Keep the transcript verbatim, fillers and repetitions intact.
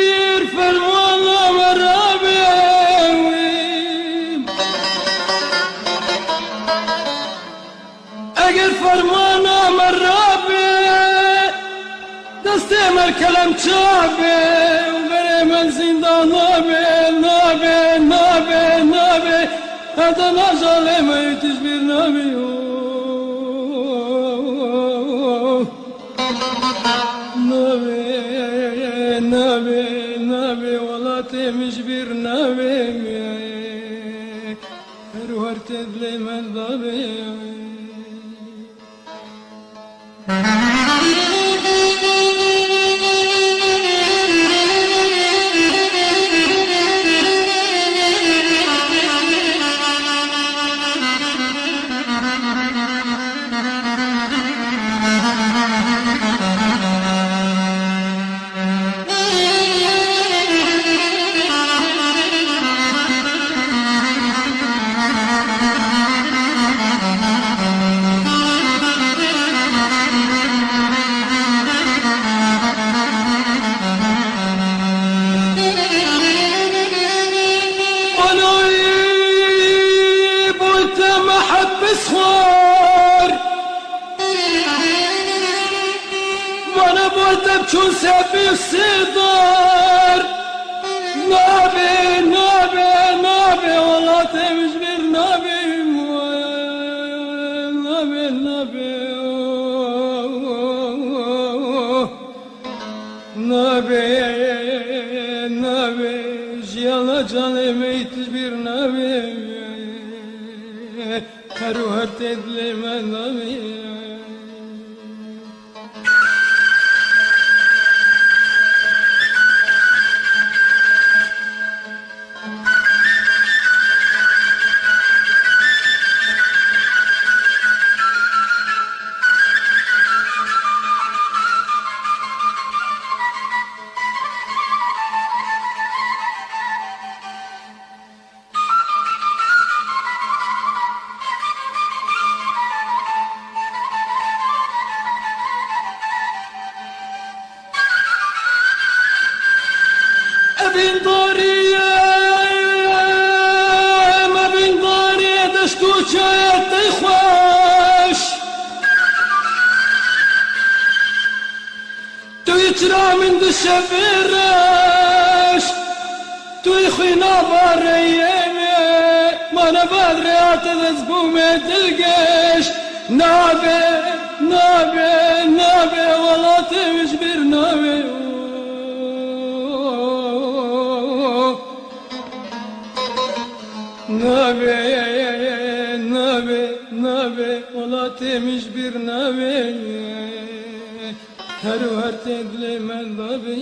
Eger fermana me rabe, eger fermana me rabe, destê me kelem çabe, û berê me zîndan nabe, nabe, nabe, nabe, heta najalê me tişbîr nabe. Nabê, nabê, nabê, welatê min ji bîr nabê. Her wer tê dilê me dabê. Anayî boyte me hep pisxwar. Mane boyte çûn sepî sêdar. Nabe, nabe, nabe, welatê min ji bîr nabe. Nabe, nabe. Nabe, nabe, jiyana canê me ji bîr nabe. Her û her tê dilê me nabe. Evîndarî, evîndarî deşt û çayê te xweş. Tu yî çira min dişevê reş, tu yî xwîna bareyê me, ma nebar rêya te dest bû me dilgeş. Nabe, nabe, nabe, welatê min ji bîr nabe. Nabe, nabe, nabe, welatê min ji bîr nabe. Her û her tê dilê me dabê.